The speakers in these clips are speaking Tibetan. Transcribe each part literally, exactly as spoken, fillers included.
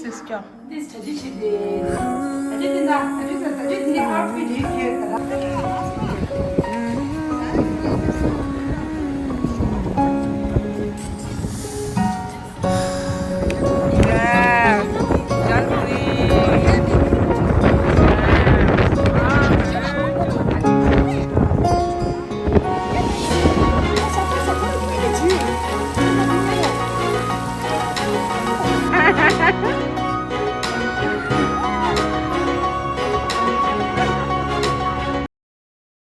This job. This ད་ཅི་ཆེ་དེ། ད་ཅི་དེ་ན་ད་ཅི་ད་ད་ཅི་དེ་ནི་outfit རེད་ཁྱེད་ད་ར།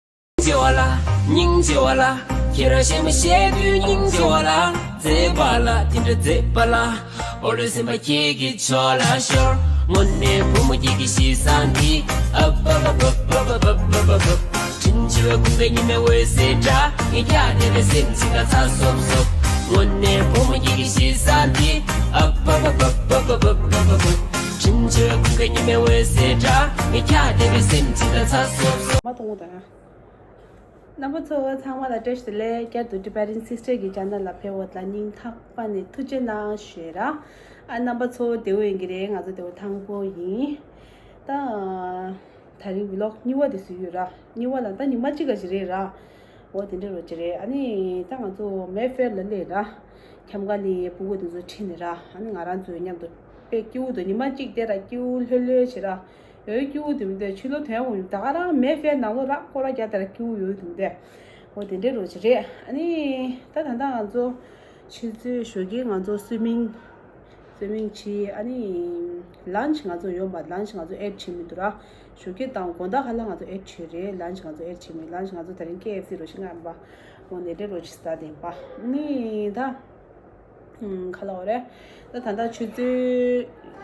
སྙིང་རྗེ་བ་ལ། སྙིང་རྗེ་བ་ལ། ཁྱེད་རང་ཞེ་མ་ཤེས་དུས་སྙིང་རྗེ་བ་ལ། མཛེས་པ་ལ་དེ་འདྲ་མཛེས་པ་ལ། འོ་ལོ་སེམས་པ་ཁྱེད་ཀྱི་ཕྱོགས་ལ་ཤོར། དངོས་གནས་བུ་མོ་ཁྱེད་ཀྱི་གཤིས་བཟང་འདི། ཨ་པ་པ་པ་པ་པ་པ་པ་པ། དྲིན་ཆེ་བའི་ཁུངས་སྐྱེལ་ཉི་མའི་འོད་ཟེར་འདྲ། ངའི་འཁྱག་བསྡད་པའི་སེམས་ཅན་དག་ཚ་སོབ་སོབ། དངོས་གནས་བུ་མོ་ཁྱེད་ཀྱི་གཤིས་བཟང་འདི། ཨ་པ་པ་པ་པ་པ་པ་པ་པ། དྲིན་ཆེ་བའི་ཁུངས་སྐྱེལ་ཉི་མའི་འོད་ཟེར་འདྲ། ངའི་འཁྱག་བསྡད་པའི་སེམས་ཅན་དག་ཚ་སོབ་སོབ། མ་གཏོང་དང་། རྣམ་པ་ཚོ་ཚང་མ་ལ་བཀྲ་ཤིས་བདེ་ལེགས། བསྐྱར་དུ་Tibetan Sister གི་channel ལ་ཕེབས་པ་ལ་སྙིང་ཐག་པ་ནས་ཐུགས་རྗེ་གནང་ཞུ་ར། ཨ་རྣམ་པ་ཚོ་བདེ་པོ་ཡིན་གྱི་རེད། ང་ཚོ་བདེ་པོ་ཐང་པོ་ཡིན། ད་ད་རིང་vlog གཉིས་པ་དེ་བཟོས་ཡོད་ར། གཉིས་པ་ལ་ད་ཉི་མ་གཅིག་ག་ཞིག་རེད་ར། འོ་དེ་འདྲ་རོ་ཅིག་རེད། ཨ་ནི་ད་ང་ཚོ་Mayfair ལ་སླེབས་ར། ཁྱམས་ཁ་ལི་ཡའི་སྤུ་གུ་དེ་ཚོ་ཁྲིད་ནས་ར། ཨ་ནི་ང་རང་ཚོའི་མཉམ་དུ་དཔེ་སྐྱིད་པོ་འདུག་ཉི་མ་གཅིག་དེ་ར་སྐྱིད་པོ་ལྷོད་ལྷོད་བྱེད་ར། ཡོད་སྐྱིད་པོ་དེ་མི་འདུག་ཕྱི་ལོགས་ཐོན་ཡོང་ད་ག་རང་Mayfair ནང་ལོགས་ར་སྐོར་ར་རྒྱག་དེ་ར་སྐྱིད་པོ་ཡོད་དེ་མི་འདུག་འོ་དེ་འདྲའི་རོ་ཅིག་རེད། ཨ་ནི་ད་ད་ལྟ་ང་ཚོ་ཆུ་ཚོད་ཞོགས་ཀས་ང་ཚོ་swimming swimming བྱས། ཨ་ནི་lunch ང་ཚོ་ཡོད་པ། lunch ང་ཚོ་add བྱེད་མི་འདུག་ར། ཞོགས་ཀས་དང་དགོང་དག་ཁ་ལ་ང་ཚོ་add བྱས་རེད། lunch ང་ཚོ་add བྱེད་མི། lunch ང་ཚོ་ད་རིང་K F C རོ་ཅིག་ང་ཡིན་པ། འོ་དེ་འདྲའི་རོ་ཅིག་ཟ་བསྡད་པ། ཨ་ནི་ད། ཁ་ལག་རེད། ད་ད་ལྟ་ཆུ་ཚོད་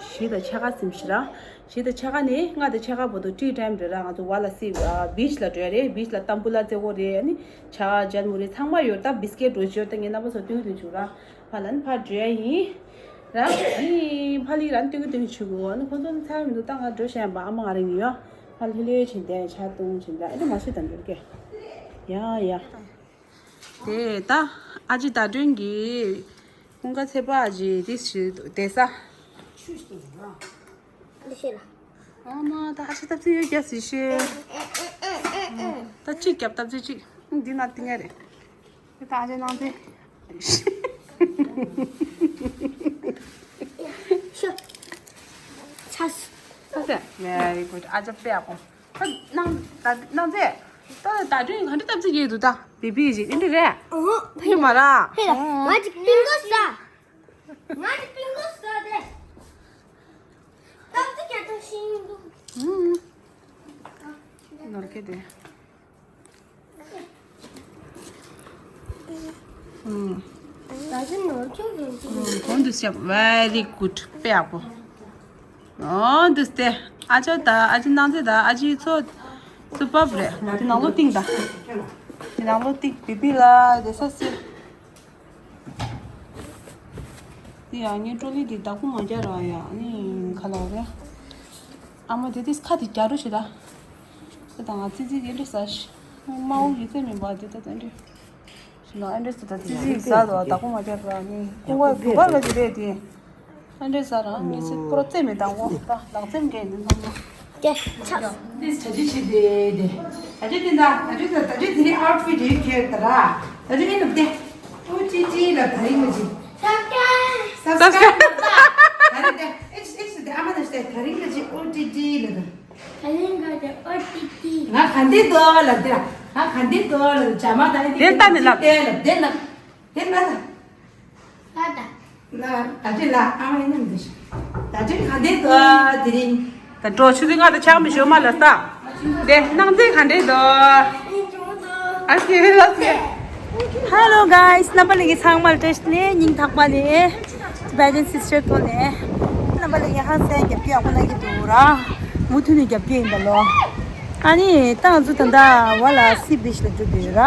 བཞི་དང་ཕྱེད་ཀ་ཟིན་ཞིག་ར། བཞི་དང་ཕྱེད་ཀ་ནས་ལྔ་དང་ཕྱེད་ཀ་བར་དུ་tea time རེད་ར། ང་ཚོ་བ་ལ་སི་beach ལ་འགྲོ་ཡ་རེད། beach ལ་ཏམ་བུ་ལ་རྩེ་བོ་རེད། ཨ་ནི་ཇ་ཇལ་མུ་རི་ཚང་མ་ཡོད། ད་biscuit འགྲོ་ཞོར་ད་ངས་རྣམ་པ་ཚོ་སྟོན་གི་སྟོན་བྱུང་ར། ཕ་ལ་ནི་ཕར་འགྲོ་ཡ་ཡིན་ར། ཨ་ནི་ཕ་ལི་ར་ནི་སྟོན་གི་སྟོན་བྱུང་གོ། ཨ་ནི་ཁོང་ཚོ་ནི་ཚར་མི་འདུག་ད་ང་འགྲོ་ཤེས་ཡ་ཡིན་པ། ཨ་མ་ང་རང་ཡིན་ཡོད། ཕ་ལྷོད་ལྷོད་བྱས་བསྡད། ཇ་བཏུང་བྱས་བསྡད། ཨ་ནི་མ་ཤི་དང་འགྲོ་གི། ཡ་ཡ། དེ་ད་ཨ་ཅེ་ཟླ་སྒྲོན་གྱིས་ཀུན་དགའ་ཚེ་དཔག་ཅིག་དེ་ཞིག་བསྡད་ས། འདི་ཤེས་ལ། ཨ་མ་ད་ཨ་ཅེ་སྟབས་ཚིག་ཡོད་རྒྱ་སི་ཤེས། ད་གཅིག་རྒྱབ་སྟབས་ཚིག་གཅིག་འདི་ན་ཏིང་ཡ་རེད། དེ་ད་ཨ་ཅེ་ནང་དེ། ཤོ། ཆ། ཆ་ཟེ། Very good. ཨ་ཅེ་དཔེ་ཡག་པོ། ད་ནང་ད་ནང་ཚེ། ད་ད་དུང་ག་འདྲ་སྟབས་ཚིག་ཡོད་འདུག་ད་བི་བི་ཞིག་འདི་འདྲ་རེད། ཨོ། འདི་མ་ར། ཧེ་ལ། ང་ཅིག་པིང་གོ་ཟ། ང་ཅིག་པིང་གོ་ཟ་དེ། སྟབས་ཚིག་ཀྱང་ཐང་ཤིང་འདུག་ཨུམ། ནོར་གེ་དེ། ཨུམ། ད་ཅི་ནོར་ཁྱོད་རེད་ཅི། ཨུམ། གོང་དུ་བཤད། Very good. དཔེ་ཡག་པོ། འོ་འདུག་སྟེ། ཨ་ཅོ་ད་ཨ་ཅེ་ནང་ཚེ་ད་ཨ་ཅེ་ཚོ་སུ་པབ་རེད། ང་དེ་ནང་ལོ་ཏིང་ད། དེ་ནང་ལོ་ཏིང་བི་བི་ལ་དེ་ས་སི། དེ་ཡང་ངའི་ཀྲོ་ལི་དེ་བདག་པོ་མ་རྒྱག་ར་ཡ་ནི་ཁ་ལོ་རེད། ཨ་མ་དེ་དེ་ཁ་དེ་རྒྱག་རོ་ཞེ་ད། དེ་ད་ང་ཙི་ཙི་དེ་འདྲ་ཟ་ཤི། དམར་པོ་ཡོད་ཚད་མིན་པ་དེ་ད་དེ་འདྲ། ཞེ་ན་ཨ་འདྲ་ཟ་ད་ཙི་ཙི་ཟ་དོ་བདག་པོ་མ་རྒྱག་ར་ནི་ཁོ་བ་བུ་ག་ལ་ཅི་རེད་དེ། ཨ་འདྲ་ཟ་ར་ངེད་ཚེ་ཁོ་ར་རྩེ་མི་བཏང་གོ་ད་ལག་རྩེ་མ་རྒྱག་ནི་འདང་གོ། དེ་ཆགས། དེ་ད་ཅི་ཆི་དེ་དེ། ད་ཅི་དེ་ད་ད་ཅི་ད་ད་ཅི་དེ་རིང་outfit རེད་ཁྱེར་ད་ར། ད་ཅི་ཨེ་ནུབ་དེ། ཨོ་ཅི་ཅི་ལ་ད་རིང་ལ་ཅི། Subscribe ད་རེད་དེ། ཨེ་ཅི་ཨེ་ཅི་དེ་ཨ་མ་ད་ཤི་དེ་ད་རིང་ལ་ཅི་ཨོ་ཅི་ཅི་ལ་ད། ད་རིང་ག་དེ་ཨོ་ཅི་ཅི། ང་ག་འདི་དོ་ལ་དེ་ར། ང་ག་འདི་དོ་ལ་ཇ་མ་ད་ཨེ་དེ་ལྟ་ནི་ལབ། དེ་ལ་དེ་ལ་དེ་ལ་ད། ད་ད། ལ་ད་ཅི་ལ་ཨ་མ་ཡིན་ནམ་འདི་ཤ། ད་ཅི་ག་འདི་དོ་དེ་རིང་། ད་འགྲོ་ཆུ་ཚོད་ལྔ་དང་ཕྱེད་ཀ་མི་ཞོ་མ་ལ་ལྟ། དེ་སྣང་མཛེས་ག་འདྲས་འདུག་ཨ་སྐྱེ་ལ་སྐྱེ། Hello guys. རྣམ་པ་ལྷན་རྒྱས་ཚང་མར་བཀྲ་ཤིས་བདེ་ལེགས། སྙིང་ཐག་པ་ནས་Tibetan Sister ཐོག་ནས་རྣམ་པ་ལྷན་རྒྱས་ཧང་སང་རྒྱབ་སྐྱོར་ཡག་པོ་གནང་གི་འདུག་ར། མུ་མཐུད་ནས་རྒྱབ་སྐྱོར་ཡིན་ད་ལོ། ཨ་ནི་ད་ང་ཚོ་ད་ལྟ་བ་ལ་སི་བིཆ་ལ་འགྲོ་གི་ཡོད་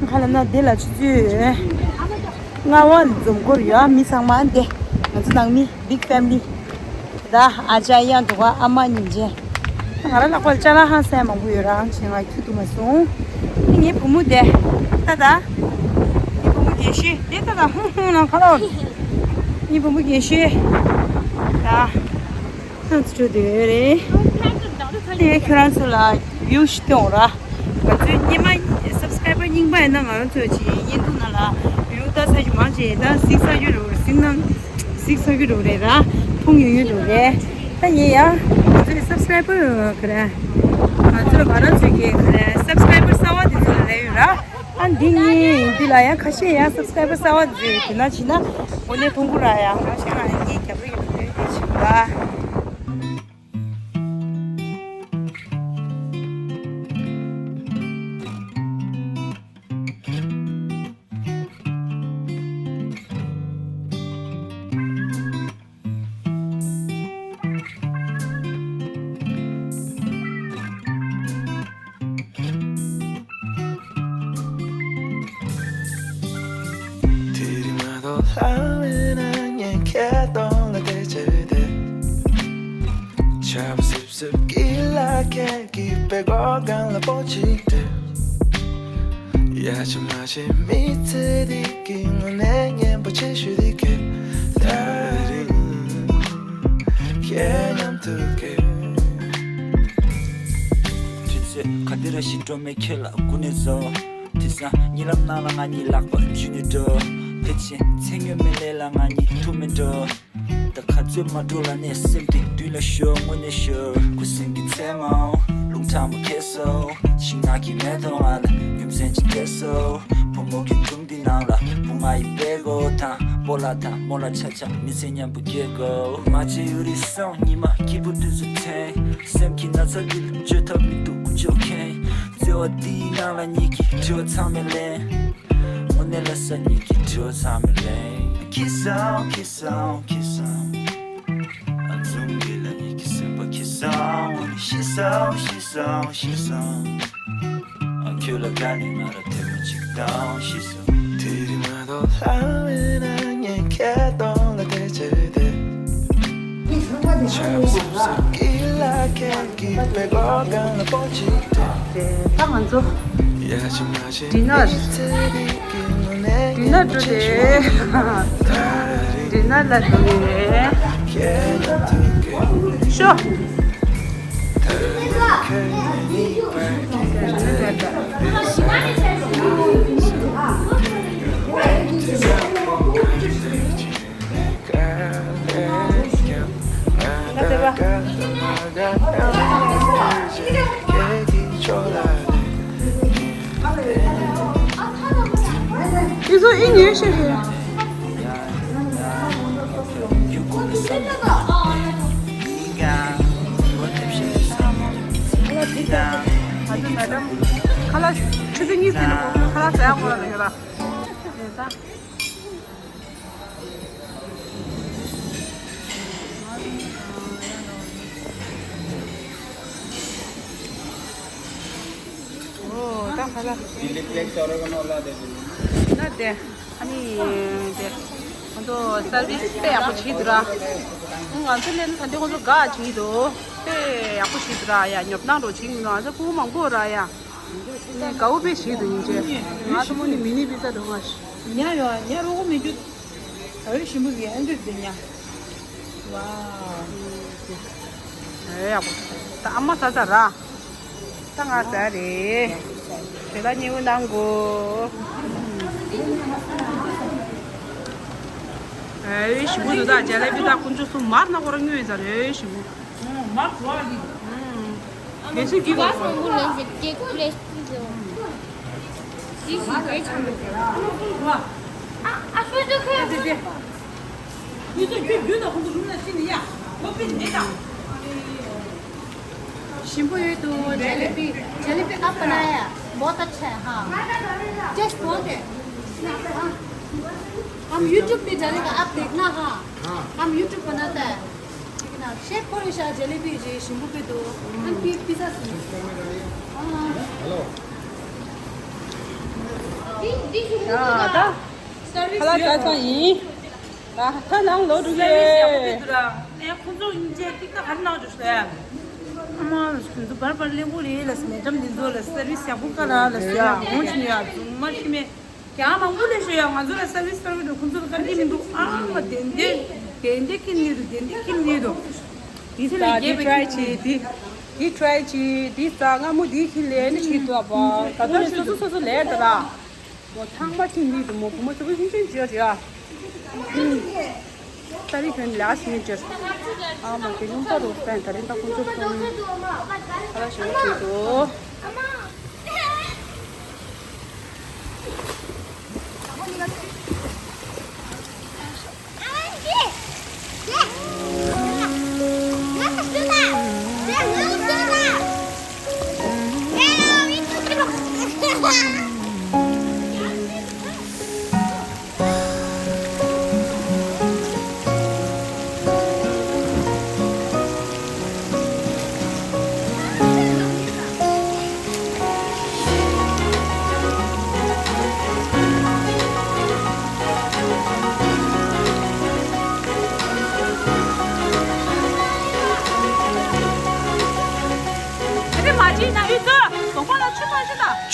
ར། ཁ་ལ་ན་དེ་ལ་ཆུ་ཚོད་ལྔ་པ་འཛོམས་སྐོར་ཡོད། མི་ཚང་མ་འདི་ང་ཚོ་ནང་མི་big family། ད་ཨ་ཅག་གཡང་འདུག་ག་ཨ་མ་གཉིས་བྱས། ང་རང་ལ་ཁོ་ལ་ཅ་ལག་ཧང་སང་མང་པོ་ཡོད་རང་བྱས་ང་ཁྱུ་ཐུབ་མ་སོང་། ངའི་བུ་མོ་དེ་ད་ད། ངའི་བུ་མོ་རྒན་ཤོས་དེ་ད་ད་ཧུང་ཧུང་ལ་ཁ་ལོ། ངའི་བུ་མོ་རྒན་ཤོས། ད་ ཨ། ཐང་ཚོ་དེ་རེད། དེ་ཁྱོད་རང་ཚོ་ལ་བིའུ་ཞིག་སྟོན་ར། ང་ཚོའི་སྙེ་མ་སབ་སི་ཀ་རའི་བར་རྙིང་པ་ཡིན་ན། ང་རང་ཚོའི་ཆེད་བརྙན་ཐུང་ནང་ལ་བིའུ་ལྟ་ས་ཞིག་མང་ཆེ་ད་གཟིགས་ས་རྒྱུ་རུ་གཟིགས་ན་གཟིགས་ས་རྒྱུ་རུ་རེད་ར། མཐོང་ཡོང་རྒྱུ་རུ་རེད། ད་ཡིན་ཡང་ང་ཚོའི་སབ་སི་ཀ་རའི་བར་ག་རེ། ང་ཚོ་ལ་ང་རང་ཚོའི་གི་ག་རེ་སབ་སི་ཀ་རའི་བར་གསར་བ་དེ་ཚོ་ལ་ལས་ཡོད་ར། ཨ་འདི་ངའི་འདི་ལ་ཡང་ཁ་ཤས་ཡང་སབ་སི་ཀ་རའི་བར་གསར་བ་འཛུལ་དེ་ན་ཕྱིན་ན་འོ་ནས་མཐོང་གི་ར། ཡང་ཁ་ཤས་ང་ངའི་རྒྱབ་རི་ཡོད་དེ་ཕྱིན་པ། དེ་རིང་མ་གཏོགས་ལྷ་མེད་ན་ངས་ཁྱེད་གདོང་ལ་བལྟས་བྱས་བསྡད། ཆར་པ་སིབ་སིབ་ཀྱི་ལ་ཁད་ཀྱི་པད་གོག་སྒང་ལ་སྤོ་ཅིག་སྟེར། ཡ་ཆ་མ་ཆེ་མི་ཚེ་འདི་གི་དངོས་གནས་སྙན་པོ་ཆེ་ཤོས་འདི་ཁྱེད་ད་རེད། ཁྱེད་མཉམ་དུ་ཁྱེད། དུས་ཚོད་ག་དེ་ར་ཞིག་འགྲོ་མེད་ཁྱེད་ལ་སྒུག་ནས་བཟོ། དེང་སང་གཉིད་ལམ་ནང་ལ་ང་གཉིས་ལག་པ་འཇུས་ནས་འགྲོ། ཕལ་ཆེར་ཚེ་སྔོན་མའི་ལས་ལ་ང་གཉིས་ཐུག་མེད་འགྲོ། ད་ག་ཚོད་མ་འགྲོ་ལ་ནས་སེམས་དེ་དུས་ལ་ཤོར་དངོས་གནས་ཤོར། ཁུ་སིམ་གྱི་མཚན་མོ་རླུང་ཁྲ་མོ་ཁྱེར་སོང་། ཤིང་ནགས་ཀྱི་མེ་ཏོག་ང་ལ་རྒྱུ་མཚན་ཅིག་སྤྲད་སོང་། བུ་མོ་གི་སྒྲུང་འདི་ནང་ལ་བུ་ང་ཡི་པད་གོག་དང་སྤོ་ལགས་དང་རྨོ་ལགས་ཆ་ཆ་མི་ཚེ་མཉམ་པོ་སྐྱེལ་དགོས། མ་བརྗེད་ཡུན་རིང་སོང་ཉི་མ་སྐྱིད་པོ་དུས་སུ་དྲན། སེམས་ཀྱི་ན་ཚ་འདི་ལ་བཅོས་ཐབས་མི་འདུག་ཀུན་སྤྱོད་མཁན། བརྩེ་བ་འདིའི་ནང་ལ་ཉིད་ཀྱི་དྲི་བ་ཚང་མས་ལན། དངོས་གནས་ལ་ས་ཉིད་ཀྱི་དྲི་བ་ཚང་མས་ལན། ཁྱི་སང་ཁྱི་སང་ཁྱི་སང་། ཨ་ཙུམ་གི་ལ་ཉིད་ཀྱི་སེམས་པ་ཁྱི་སང་། ཤི་སང་ཤི་སང་ཤི་སང་། ཨ་ཁྱོད་ལ་དགའ་ནས་ང་ར་དེ་མོ་ཅིག་བཏང་ཤི་སོང་། དེ་རིང་མ་གཏོགས་ལྷ་མེད་ན་ངས་ཁྱེད་གདོང་ལ་བལྟས་བྱས་བསྡད། ཆར་སིབ་སིབ་ཀྱི་ལ་ཁད་ཀྱི་པད་གོག་སྒང་ལ་སྤོ་ཅིག་སྟེར། ད་ང་ཚོ་ཡ་ཆ་མ་ཆེ་ཌི་ནར། མི་ཚེ་འདི་གི་དངོས་གནས་ཌི་ནར་འགྲོ་རེད། ཌི་ནར་ལ་འགྲོ་གི་རེད། ཤོ། ཁ་ལག་ཆུ་ཚོད་གཉིས་ཟིན་ནས་ཁ་ལག་ཟ་ཡག་དགོས་རེད་ཡོད་ལ། ཨོ་ད་ཧ་ལ། ན་དེ་ཨ་ནི་དེ་ང་ཚོ་སར་བིས་དཔེ་ཡག་པོ་བྱེད་འདུག་ར། ང་ཚོ་ལན་ད་འདི་ཁོང་ཚོ་དགའ་བྱེད་འདུག་དཔེ་ཡག་པོ་བྱེད་འདུག་ར། ཡ་ཉོབ་སྣང་རོ་བྱེད་འདུག་ང་ཚོ་ཕྲུ་གུ་མང་པོ་ར་ཡ། དགའ་བོ་དཔེ་བྱེད་འདུག་ཡིན་ཅེ། ང་ཚོ་མོ་ནི་མི་ནི་པི་ཙ་འདུག་ང་། ཉ་ཡོད་ཉ་རོགས་མི་རྒྱུ། ཨ་ཡོད་ཞིམ་པོ་གི་ཨ་འདུག་དེ་ཉ། ཝའོ། ཨེ་ཡག་པོ། ད་ཨ་མ་ཟ་ཟ་ར། ད་ང་ཟ་རེད། དེ་ལ་ཉེ་བོ་གནང་གོ། ཨེ་ཞིམ་པོ་འདུག་ད་ཇ་ལེ་བི་ད་ཁོང་ཚོ་གསུམ་མར་ན་ཁོ་རང་དངོས་ཟ་རེད་ཞིམ་པོ། ཨུམ། མར་བཟོ་ཨ་ལི། ཨུམ། དེ་ཚོ་རྒྱུ་ག་སོང་གོ་ལེ་ཟེར་ཀེག་པི་ལེ་སི་ཏི་ཟེར། ཅི་ཞིག་རེད་ཆ་མི་འདུག་ཨ་ཨ་ཤོ་ཤོ་ཁོ་ཡ། ཁོ་ཚོ་རྒྱུ་རྒྱུ་ན་ཁོ་ཚོ་རུམ་ན་ཕྱིན་ནི་ཡ། ཁོ་པི་མེད་དང་། ཞིམ་པོ་ཡོད་དོ། ཇ་ལེ་པི། ཇ་ལེ་པི་आप बनाया। बहुत अच्छा है। हाँ। टेस्ट बहुत है। हाँ। हम YouTube पे जलेबी आप देखना। हाँ। हम YouTube बनाता है। लेकिन आप शेक करो शायद जलेबी जी शंभू पे दो। हम पी पिज़्ज़ा से। हाँ। ཡ་ད་ཁ་ལག་ཟ་ཚར་ཡིན། ད་ད་ནང་ལོག་འགྲོ་གི་ཡོད། ནས་ཁོང་ཚོ་ཡིན་ཅེ་ཏིག་ཏ་ག་རེ་གནང་བཅུག་ཟེར། ཨ་མ་ཁོང་ཚོ་བར་བར་ལེན་གོ་རེད་ལ་སྨན་འགྲམ་འདི་ཚོ་ལ་སར་བིས་ཡག་པོ་ག་ར་ལ་ཟེར་ཡ་འོང་ཆུ་ནས་ཡ་རྫུན་མ་ཤི་མེད་ཀྱང་མང་པོ་ལས་ཤོད་ཡ། ང་ཚོ་ལ་སར་བིས་སར་བིས་འགྲོ་ཁོང་ཚོ་ལ་ག་རེ་མི་འདུག་ཨ་མ་དེ་འདྲས། དེ་འདི་ཁྱིམ་ནི་དུ་དེ་འདི་ཁྱིམ་ནི་དུ། འདི་ས་འདི་ཊ་རའི་བྱེད། འདི་འདི་ཊ་རའི་བྱེད། འདི་ས་སྔ་མོ་འདི་ཁྱིམ་ལས་ནི་ཞིག་ཏུ་བ། ད་ལྟ་ནི་སོ་སོ་སོ་སོ་ལས་ད་ར། མོ་ཚང་མ་ཁྱིམ་ནི་དུ་མོ་བུ་མོ་ཚོ་བུ་ཤིང་ཤིང་བྱོས་རེད་ཨ། ཏ་རིག་གོན་ལ་སི་མི་ཅར། ཨ་མ་གི་ཡུང་ཏ་རུ་སན་ད་རིང་ད་ཁོང་ཚོ་སོང་། ཁ་ལག་ཞིམ་པོ་བྱེད་དོ།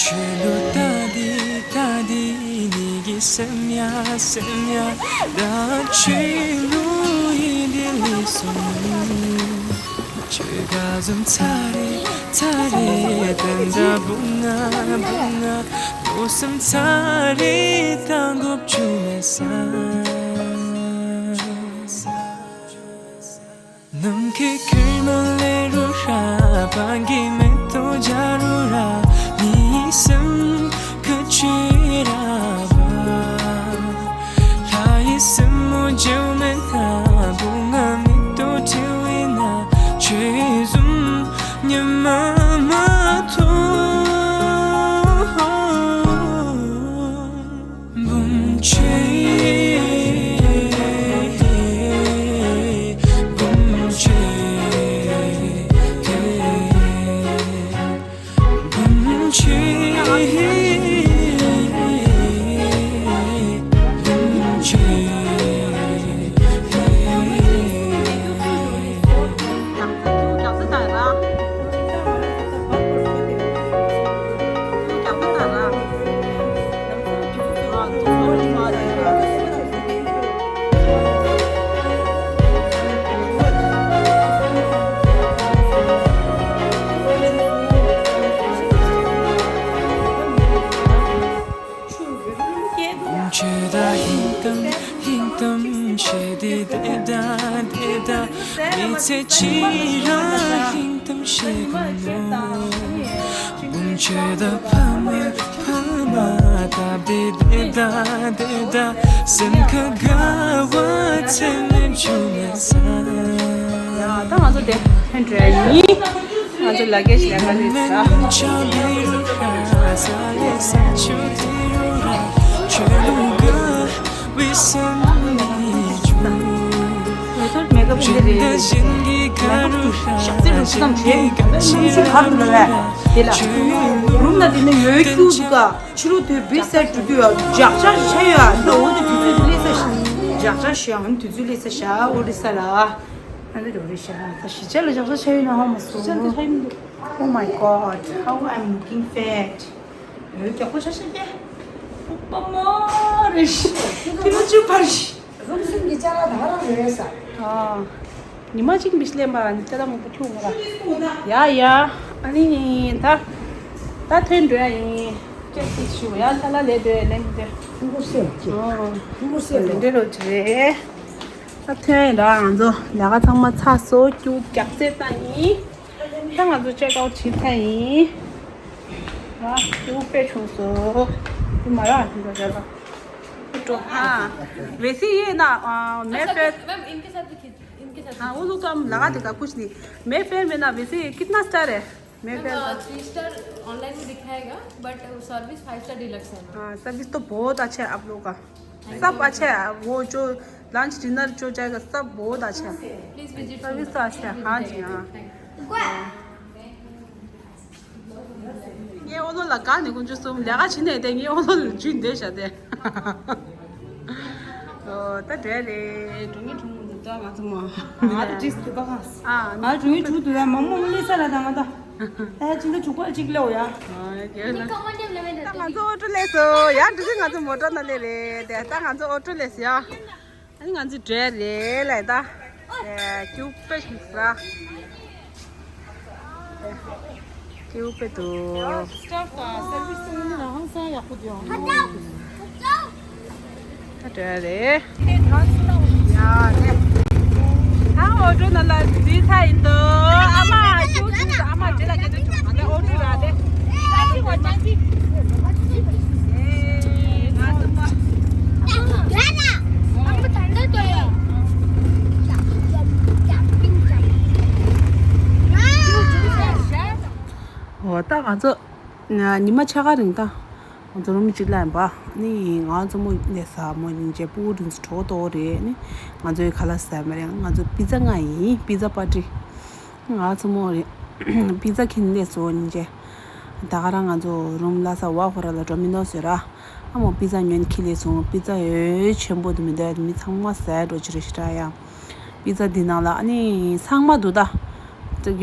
ཆོས་ལུགས་ལྟ་འདི་ལྟ་འདི་ནི་གི་སེམས་ཡ་སེམས་ཡ། ད་ཆོས་ལུགས་ཡིན་འདི་ལས་སོང་། ཆོས་ག་ཟུམ་ཚ་རེ་ཚ་རེ་ད་འདྲ་བུང་ང་བུང་ང་། མོ་སེམས་ཚ་རེ་ད་འགོབ་བཅུག་མེད་ས། ནམ་མཁའི་ཁེར་མ་ལེ་རུ་ར། བང་གི་མེ་ཏོག་རྒྱ་རུ་ར། ནི་སེམས་ཁ་ཆེ་ར་བ། ལྷ་ཡི་སེམས་མོ་བརྗེད་མེད་ན། བུང་ང་མེ་ཏོག་ཁྲིད་བི་ན། ཆོས་ཟུམ་ཉི་མ་མ་ཐོ། འབུམ་ཆེ། འབུམ་ཆེ། འབུམ་ཆེ། འབུམ་ཆེ། ཆོས་དང་ཧིང་གཏམ་ཧིང་གཏམ་བྱེད་དེ་དེ་ད་དེ་ད། མི་ཚེ་གཅིག་ར་ཧིང་གཏམ་བྱེད་དགོས་ནོ། བུམ་ཆེ་ད་ཕ་མ་ཕ་མ་སྟབས་བདེ་དེ་ད་དེ་ད། སེམས་ཁ་དགའ་བ་ཚད་མེད་བྱུང་ཡ་ས། ཡ་ད་ང་ཚོ་དེ་ཕན་འགྲོ་ཡ་ཡིན། ང་ཚོ་ལ་གེ་ཞིག་ལ་མ་ལུས་ས། མེ་ཏོག་མེ་ཀབ་འདི་རེད། མེ་ཀབ་ཞག་རྩི་རུ་ཅི་ཙམ་བྱེད། ཁམས་ཤིང་གར་དུ་ལ་བས་དེ་ལ། རུམ་ན་དེ་ནི་ཡོད་ཀྱུ་འདུག་ག་ཕྱི་རུ་དུས་བི་སེ་འགྲོ་རྒྱུ་ཡ་འཇག་ཆ་ཤ་ཡོད་ཡ། འདི་འོ་དེ་དུས་ཚོད་སླེབས་ས་ཤ་འཇག་ཆ་ཤ་ཡ། འོ་དུས་ཚོད་སླེབས་ས་ཤ་འོ་རི་ས་ལ། ཨ་འདི་འགྲོ་རི་ཤ་ད་ཤི་ཆ་ལ་འཇག་ཆ་ཤ་ཡོད་ན་ཧ་མ་སོ། ཤ་འདི་ཤ་ཡིན་འདུག Oh my God, how I'm looking fat. འོད་རྒྱག་པོ་ཆ་ཤ་ཀྱེ། ཨུ་པ་མ་རེ་ཤི། ཁྱི་ལོ་བཅུ་པར་ཤི། རུམ་སིམ་གྱི་ཅ་ལག་ད་རང་རེད་ས། ཨ། ཉི་མ་གཅིག་མི་ཤི་ལེན་པ་ནི་ཅ་ལག་མང་པོ་ཁྱུག་མ་ར། ཡ་ཡ། ཨ་ནི་ད། ད་ཐོན་འགྲོ་ཡ་ཡིན། ཅེག་ཅིག་ཞུ་ཡ་ཅ་ལག་ལས་འགྲོ་ཡ་ལེན་དེ། ཁུང་ཁུར་སེ་ཡོད་ཀྱི། ཨོ། ཁུང་ཁུར་སེ་ཡོད། དེ་འདྲ་རོ་ཅི་རེད། ད་ཐོན་ར་ང་ཚོ་ལས་ཀ་ཚང་མ་ཚར་སོང་། ཀྱུ་རྒྱག་རྩེ་ད་ཡིན། ད་ང་ཚོ་ཅེག་ཨའུཊ་བྱེད་ཚར་ཡིན། ང་ཀྱུ་དཔེ་ཆུང་སོ། དེ་མ་ར་འདི་འདྲ་ར། འགྲོ་ཧ། वैसे ये ना, अ, मैं अच्छा, फिर मैम, इनके साथ भी खींच, इनके साथ हाँ, भी वो लोग तो हम लगा देगा, कुछ नहीं। मैं फिर में ना, वैसे ये कितना स्टार है? मैं मैम, फिर अ, थ्री स्टार ऑनलाइन में दिखाएगा, but service five star deluxe है। हाँ, सर्विस तो बहुत अच्छा है आप लोगों का। Thank you. सब अच्छा है, वो जो लंच डिनर जो जाएगा, सब बहुत अच्छा है। प्लीज विजिट सर्विस तो अच्छा है। हाँ जी, हाँ। ངའི་ཨོ་ལོ་ལ་དགའ་ནས་དཀོན་མཆོག་གསུམ། ལས་ཀ་བྱེད་ནས་དེ་ངའི་ཨོ་ལོ་ལ་འཇུས་འདོད་བྱ་དེ། ཨོ་ད་འདྲ་རེད། འགྲོ་ངེས་གྲུང་མོ་འདུག་ད་ང་ཚོ་མ། ང་ད་ཏིས་འདུག་ག་ཨ་ང་འགྲོ་ངེས་གྲུང་འདུག་ད་མང་མོ་མི་ལས་ས་ལ་ད་ང་ད། ཨ་ཅི་འདྲ་ཅུག་པ་ཅིག་ལེའོ་ཡ། ཨ་ཡ་ད་ང་ཚོ་ཨོ་ཊོ་ལས་སོ་ཡ། འདི་ཚོ་ང་ཚོ་མོ་ཊ་ནང་ལས་རེད་དེ། ད་ང་ཚོ་ཨོ་ཊོ་ལས་སོ་ཡ། ཨ་ནི་ང་ཚོ་འགྲོ་རེད་ལ་ད། ཨེ། སྐྱིད་པོ་ཞིག་ཟ། སྐྱིད་པོ་འདུག་སི་ཊཱཕ་དང་སར་ཝི་སི་ཚོ་ནི་ཧང་སང་ཡག་པོ་འདུག་ད་འགྲོ་རེད། ཡ་ནས། ཨ་ཨོ་ཊོ་ནང་ལ་འཛུལ་ཚར་ཡིན་འདུག་ཨ་མ་ཁྱོད་ཚོ་ཨ་མ་འདྲེ་ལ་སྐད་ཆ་བྱུང་ང་ད་ཨོ་ཊོ་ར་དེ། ཨེ་ང་ཚོ་མ། འོ་ད་ང་ཚོ་ཉི་མ་ཕྱེད་ཀ་རིང་ད་ང་ཚོ་རུམ་གཅིག་ལ་ཡིན་པ། ནི་ང་ཚོ་མོ་ནས་ཟ་མོ་སྙིང་རྗེ་སྤུ་གུ་དེ་ཚོ་གྲོགས་གཏོགས་རེད། ནི་ང་ཚོའི་ཁ་ལག་ཟ་མ་རེད། ང་ཚོ་པི་ཛ་ལྔ་ཡིན། པི་ཛ་པར་ཊི། ང་ཚོ་མོ་རེད། པི་ཛ་ཁྱེར་ནས་སོ་སྙིང་རྗེ། ད་ག་རང་ང་ཚོ་རུམ་ལ་ས་བ་ཁོ་ར་ལ་འགྲོ་མི་འདུག་ཟེར་ར། ཨ་མོ་པི་ཛ་ཉོན་ཁྱི་ལས་སོང་། པི་ཛ་ཡོད་ཆེན་པོ་དུ་མི་འདོད་མི་ཚང་མ་ཟས་འགྲོ་ཆི་རེད་ཤི་ར་ཡ། པི་ཛ་འདི་ནང་ལ་ཨ་ནི་ཚང་མ་འདུག་ད།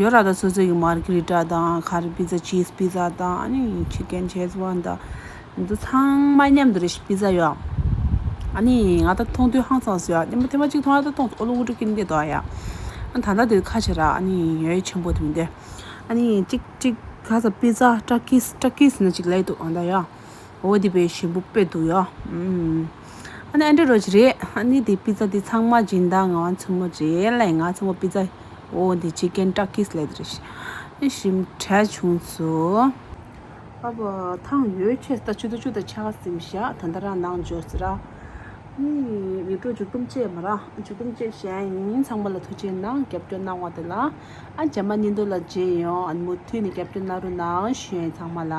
ཡོད་ར་ད་སོ་སོ་ཡི་མར་གྷི་རི་ཊ་དང་ཁ་རི་པི་ཛ་ཅིས་པི་ཛ་དང་ཨ་ནི་ཆི་ཀན་ཆེ་ཛི་ཝན་དང་། འདི་ཚང་མ་མཉམ་དུ་རེད་ཤི་པི་ཛ་ཡོད། ཨ་ནི་ང་ད་མཐོང་དུས་ཧང་སངས་སོ་ཡ། ཉི་མ་ཐེངས་མ་གཅིག་མཐོང་ཡ་ད་མཐོང་ཨོ་ལོ་འུ་ཀྲུ་ཀིན་དེ་དོ་ཡ། ཨ་ད་ད་དེ་ཁ་ཆེ་ར་ཨ་ནི་ཡོད་ཆེན་པོ་དུ་མི་འདོད། ཨ་ནི་གཅིག་གཅིག་ག་ས་པི་ཛ་ཊ་ཀིས་ཊ་ཀིས་ན་གཅིག་ལས་འདུག་ཨ་ད་ཡ། འོ་དེ་པའི་ཞིམ་པོ་དཔེ་འདུག་ཡ། ཨུམ། ཨ་ནི་ཨན་ཏྲེ་རོ་ཇི་རེད། ཨ་ནི་དེ་པི་ཛ་དེ་ཚང་མ་སྦྱིན་བདག་ང་ཚོ་མོ་རེད་ལ་ང་ཚོ་མོ་པི་ཛ། འོ་དེ་ཅི་ཀན་ཊ་ཀིས་ལས་དེ་རེད། ཨ་ཞིམ་དྲ་བྱུང་སོ། ཨ་བ་ཐང་ཡོད་ཆེ་ད་ཆུ་ད་ཆུ་ད་ཆ་སིམ་ཤ་ད་ད་ར་ནང་འབྱོར་ཟེར་ར། ཨ་ནི་ཡིག་འབྲུ་མཇུག་སྡོམ་བཅས་མ་ར་མཇུག་སྡོམ་བཅས་བྱས་ཡིན། ཚང་མ་ལ་ཐུགས་རྗེ་གནང་རྒྱབ་སྐྱོར་གནང་བ་དེ་ལ། ཨ་རྗེས་མ་ཉིན་དུ་ལ་མཇལ་ཡོང་། ཨ་ནི་མུ་མཐུད་ནས་རྒྱབ་སྐྱོར་གནང་རོགས་གནང་ཞུ་ཡིན་ཚང་མ་ལ།